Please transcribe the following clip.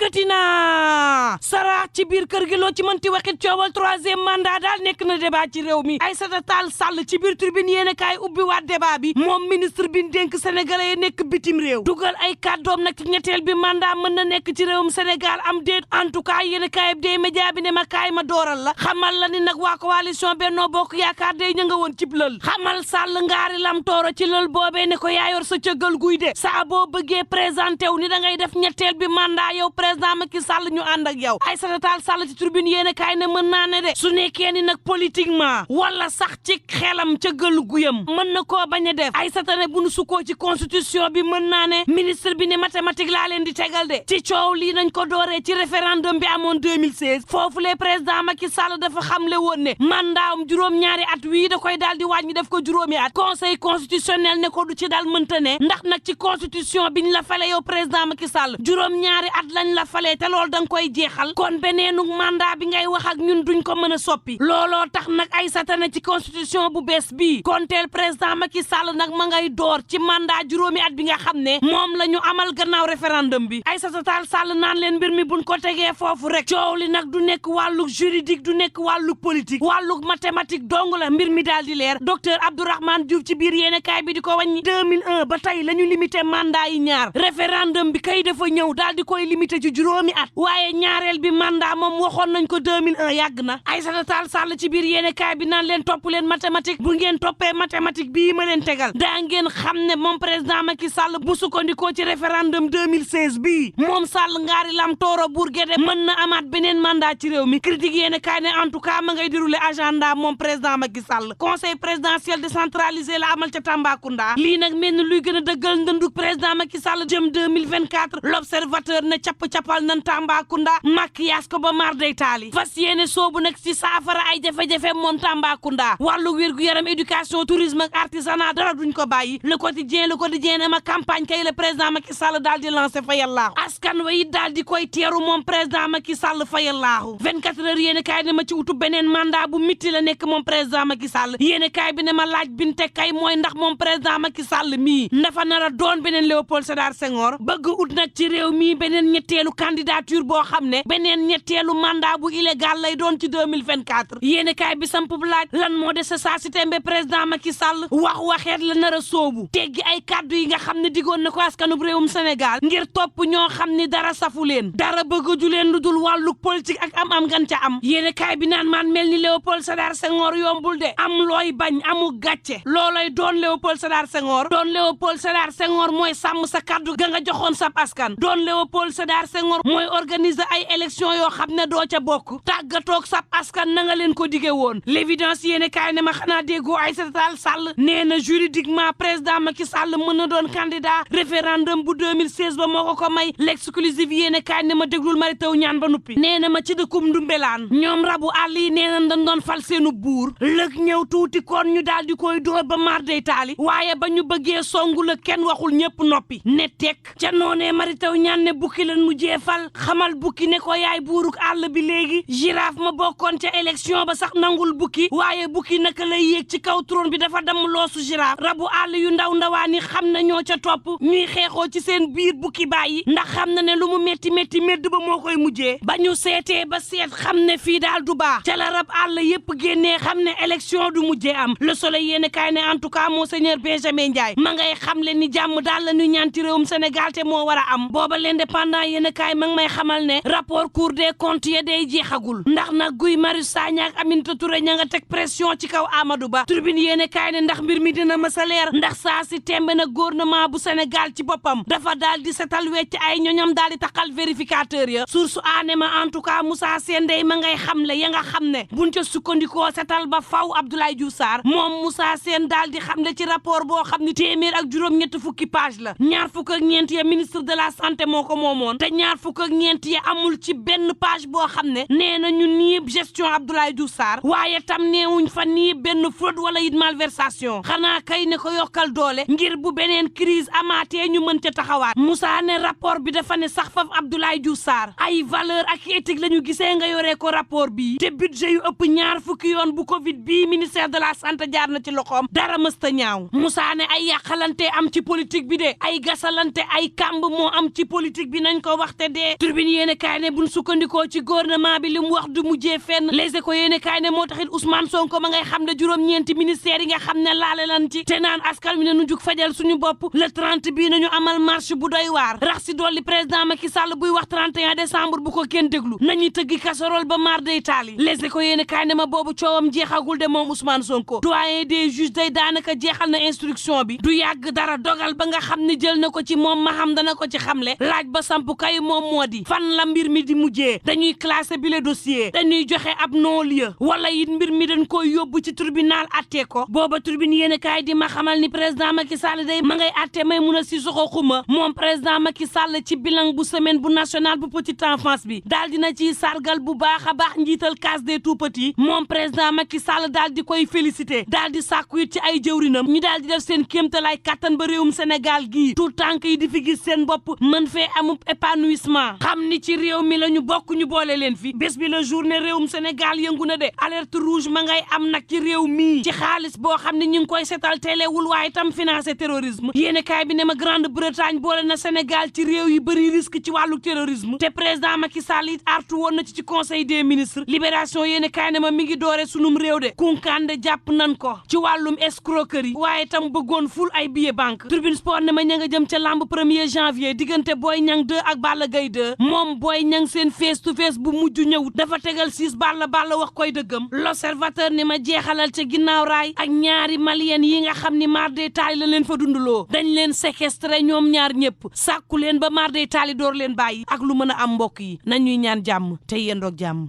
dikkati na sara ci biir kër gi loo ci mënti waxit coowal troisième mandat daal nekk na débat ci réew mi Aïssata Tall Sall ci biir tribune yéene kaay ubbi waat débat bi moom ministre bi dénk sénégalais yi nekk bitim réew dugal ay kàddoom nag ci ñetteel bi mandat mën na nekk ci réewum Sénégal am déet en tout cas yéene kaay day média bi ne ma kaay ma dooral la xamal la ni nag waa coalition Benno Bokk Yaakaar day ña nga woon cib lël xamal Sall ngaari lam tooro ci lël boobee ne ko yaayor sa cëggal guy de saa boo bëggee présenté wu ni da ngay def ñetteel bi mandat yow président Macky Sall ñu ànd ak yow Aïssata Tall Sall ci tribune yéene kaay ne mën naa ne de su nekkee ni nag politiquement wala sax ci xelam cëggal guyam mën na koo bañ a def Aïssata ne bu nu sukkoo ci constitution bi mën naa ne ministre bi ne mathématique laa leen di tegal de ci coow lii nañ ko dooree ci référendum bi amoon 2016 foofu le président Macky Sall dafa xamle woon ne mandatam juróom-ñaari at wii da koy daal di wàññi def ko juróomi at conseil constitutionnel ne ko du ci daal mënta ne ndax nag ci constitution biñ la fale yow président Macky Sall juróom-ñaari at lañ la fale te loolu da nga koy jeexal kon beneenu mandat bi ngay wax ak ñun duñ ko mën a soppi looloo tax nag Aïssata ne ci constitution bu bees bii konteel président Macky Sall nag ma ngay door ci mandat juróomi at bi nga xam ne moom la ñu amal gannaaw référendum bi Aïssata Tall Sall naan leen mbir mi buñ ko tegee foofu rek coow li nag du nekk wàllug juridique du nekk wàllug politique wàllug mathématique dong la mbir mi daal di leer docteur Abdourahmane Diouf ci biir yéene kaay bi di ko wàññi 2001 ba tey la ñu limité mandat yi ñaar référendum bi kay dafa ñëw daal di koy limité ci juróomi at waaye ñaareel bi mandat moom waxoon nañ ko 2001 yàgg na Aïssata Tall Sall ci biir yéene kaay bi naan leen topp leen mathématique bu ngeen toppee mathématique bii ma leen tegal daa ngeen xam ne moom président Macky Sall bu sukkandikoo ci référendum 2016 bii moom Sall ngaari lam tooro Bourguédé mën na amaat beneen mandat ci réew mi critique yéene kaay ne en tout cas ma ngay déroulé agenda moom président Macky Sall conseil présidentiel décentralisé la amal ca Tambacounda lii nag mel ni luy gën a dëggal ndëndug président Macky Sall jëm 2024 l'observateur ne capp-cappal nan Tambacounda maquillage ko ba mar day taali fas yéene soobu nag ci saafara ay jafe-jafe moom Tambacounda wàllu wér-gu-yaram éducation tourisme ak artisanat dara duñ ko bàyyi le quotidien ne ma campagne kay le président Macky Sall daal di lancé fa yallaahu askan wa it daal di koy teeru moom président Macky Sall fa yallaahu 24 heures yéene kaay ne ma ci utu beneen mandat bu mitti la nekk moom président Macky Sall yéene kaay bi ne ma laaj binte kay mooy ndax moom président Macky Sall mii dafa nar a doon beneen Léopold Sédar Senghor bëgg ut nag ci réew mii beneen ñetteelu candidature boo xam ne beneen ñetteelu mandat bu illégal lay doon ci 2024 yéene kaay bi samp laaj lan moo des saa si tembe président Macky Sall waxeet la nar a soobu teggi ay kàddu yi nga xam ne digoon na ko askanub réewum Sénégal ngir topp ñoo xam ni dara safu leen dara bëggaju leen lu dul wàllu politique ak am gan ca am yéene kaay bi naan maan mel ni Léopold Sédar Senghor yombul de am looy bañ amu gàcce loolay doon Léopold Sédar Senghor doon Léopold Sédar Senghor mooy sàmm sa kàddu ga nga joxoon sab askan doon Léopold Sédar Senghor mooy organiser ay élection yoo xam ne doo ca bokk tàggatoog sab askan na nga leen ko dige woon l'évidence yéene kaay ne ma xanaa déggoo Aïssata Tall Sall nee na juridiquement président Macky Sall mën na doon candidat référendum bu 2016 ba moo ko may l'exclusive yéene kaay ne ma déglul mari taw ñaan ba nuppi nee na ma ci dëkkum Ndumbelaan ñoom rabu àll yi nee na dañ doon fal seenu buur lëg ñëw tuuti kon ñu daal di koy door ba mar day taali waaye ba ñu bëggee songu la kenn waxul ñëpp noppi ne tekk ca noonee mari taw ñaan ne bukki lan mujjee fal xamal bukki ne ko yaay buuruk àll bi léegi girafe ma bokkoon ca élection ba sax nangul bukki waaye bukki naka lay yéeg ci kaw trône bi dafa damm loosu girafe rabu àll yu ndaw ndawaan yi xam na ñoo ca topp ñuy xeexoo ci seen biir bukki bàyyi ndax xam na ne lu mu métti medd ba moo koy mujjee ba ñu seetee ba seet xam ne fii daal du baax ca la rab àll yépp génnee xam ne élection du mujjee am le soleil yéen kaay ne en tout cas monseigneur Benjamin Ndiaye ma ngay xam le ni jàmm daal la ñu ñaan ci réewum Sénégal te moo war a am booba l'indépendant yéen kaay ma ngi may xamal ne rapport cour des comptes ya day jeexagul ndax nag Guy Marius Sagna ak Aminata Touré ña nga teg pression ci kaw Amadou Ba tribune yéen kaay ne ndax mbir mi dina mësa leer ndax saa si tembe na gouvernement bu Sénégal ci boppam dafa daal di setal wecc ay ñoñam daal di taxal vérificateur ya source aane ma en tout cas Moussa Sendey ma ngay xamle ya nga xam ne buñ ca sukkandikoo setal ba faw Abdoulaye Diouf Sarr moom Moussa Sène daal di xamle ci rapport boo xam ne téeméer ak juróom-ñett fukki page la ñaar fukk ak ñeent ya ministre de la santé moo ko moomoon te ñaar fukk ak ñeent ya amul amul ci benn page boo xam ne nee na ñu nii gestion Abdoulaye Diouf Sarr waaye tam neewuñ fa nii benn fraude wala it malversation xanaa kay ne ko yokkal doole ngir bu beneen crise amaatee ñu mën ca taxawaat Moussa ne rapport bi dafa ne sax faf Abdoulaye Diouf Sarr ay valeur ak éthique la ñu gisee nga yoree ko rapport bii te budget yu ëpp ñaar fukki yoon bu Covid bii ministère de la santé jaar na ci loxoom dara mësta ñaaw Moussa ne ay yàqalante am ci politique bi de ay gasalante ay kàmb moo am ci politique bi nañ ko waxte dee Tribune yéene kaay ne buñ sukkandikoo ci gouvernement bi li mu wax du mujjee fenn Les Échos yéene kaay ne moo taxit Ousmane Sonko ma ngay xam ne juróom-ñeenti ministères yi nga xam ne laale lan ci te naan askan wi ne nu jug fajal suñu bopp le 30 bii nañu amal marche bu doy waar rax si dolli président Macky Sall buy wax 31 décembre bu ko kenn déglu nañuy tëggi casserole ba mar day taali Les Échos yéene kaay ne ma boobu coowam jeexagul de moom Ousmane Sonko doyen des juges day daanaka jeexal na instruction bi du yàgg dara dogal ba nga xam ne jël na ko ci moom ma xam dana ko ci xamle laaj ba samp kay moom moo di fan la mbir mi di mujjee dañuy classé bi le dossier dañuy joxe ab non-lieu wala it mbir mi dañ koy yóbbu ci tribunal atte ko booba tribune yéen a kaay di ma xamal ni président Macky Sall day ma ngay atte Maïmouna Sissoko Khouma moom président Macky Sall ci bilan bu semaine bu national bu petite enfance bi daal dina ciy sargal bu baax a baax njiital case des tout petits moom président Macky Sall daal di koy félicité daal di sàkku it ci ay jëwrinam ñu daal di def seen kéemtalaay kattan ba réewum Sénégal gii tout tànk yi di fi gis seen bopp mën fee amub épanouissement xam ni ci réew mi la ñu bokk ñu boole leen fi bés bi la journée réewum Sénégal yëngu na de alerte rouge ma ngay am nag ci réew mii ci xaalis boo xam ne ñu ngi koy seetal teelewul waaye tam financé terrorisme yéene kaay bi ne ma Grande-Bretagne boole na Sénégal ci réew yu bëri risque ci wàllu terrorisme te président Macky Sall it artu woon na ci conseil des ministres libération yéene kaay ne ma mi ngi doore sunum réew de kunkande jàpp nan ko ci wàllum escroquerie waaye tam bëggoon ful ay billet banque Tribune Sport ne ma ña nga jëm ca lamb 1er janvier diggante Boy Niang 2 ak Balla Gaye 2 moom Boy Niang seen face to face bu mujj ñëwut dafa tegal 6 Balla wax koy dëggam L'Observateur ne ma jeexalal ca ginnaaw raay ak ñaari malien yi nga xam ni mar day taali la leen fa dundaloo dañ leen séquestré ñoom ñaar ñëpp sàkku leen ba mar day taali door leen bàyyi ak lu mën a am mbokk yi nañuy ñaan jàmm te yendoog jàmm